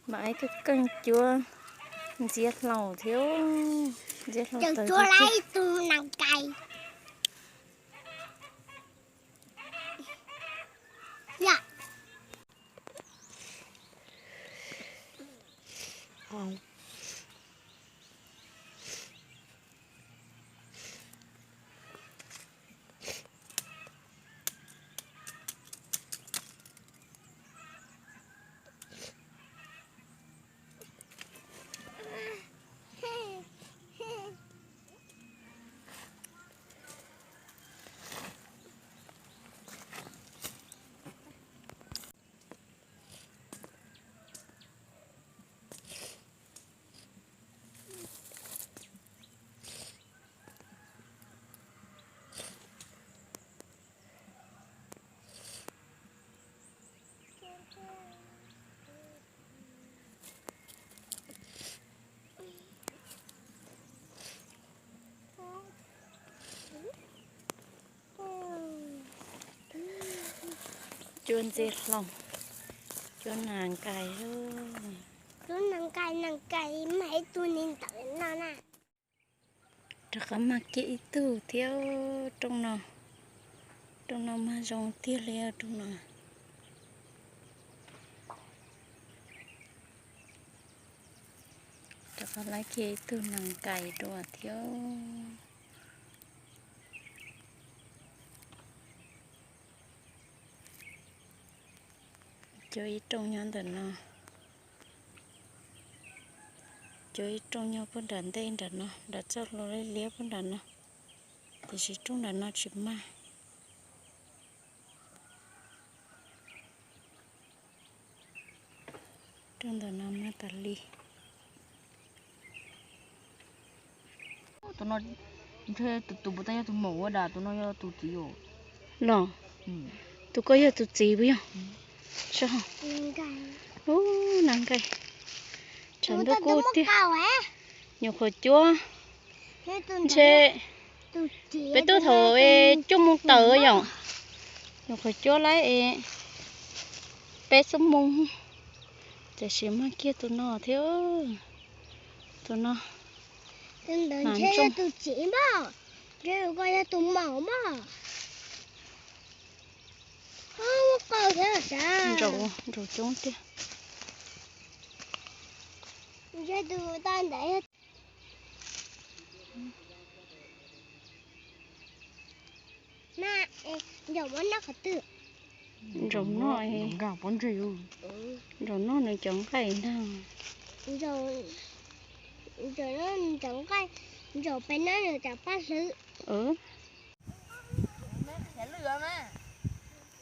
Mam ib tug keej cuab ntxiab hlau thiab. Ntxiab hlau tawg cuab lawm ib tug nas kais. Cuab ntxiab hlau, cuab nas kais. Cuab nas kais, nas kais mas ib tug ni ntawm no na. Rov qab mag kiag ib tug thiab rooj no. Rooj no mag zoo tiag li rooj no. Rov qab laib kiag ib tug nas kais dua thiab. Cuab ib rooj nyob ntawm no. Cuab ib rooj nyob puag nram ntej nram no, nram txoj hlua liab liab puag nram no, tiam sis rooj nram no tsis mag. Rooj ntawm no mag tas li. Tus no ntshe tus tus puas tas yog tus maum ua dam, tus no yog tus txiv os. Los, tus ko yog tus txiv puas yog? Ub, nas nqaij tshav ntuj kub tiag. Nyuam qhuav cuab, ntshe peb tub thaum cuaj moos tawm yom, nyuam qhuav cuab lawm peb xuab moos, tiam sis mag kiag tus no thiab. Tus no, tus ntawd ntshe yog tus txiv mas, ntshe tus ko yog tus maum mas. Muab qau thiab sav. Nraum, nraum coob tiag. Ntshe tus tau ntawd yog na, nraum muab noj qhov twg? Nraum no, nraum no nws cov nqaij ntag. Nraum, nraum no cov nqaij, nraum pem no nws cov paj hlwb.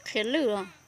Qhiav lwj os.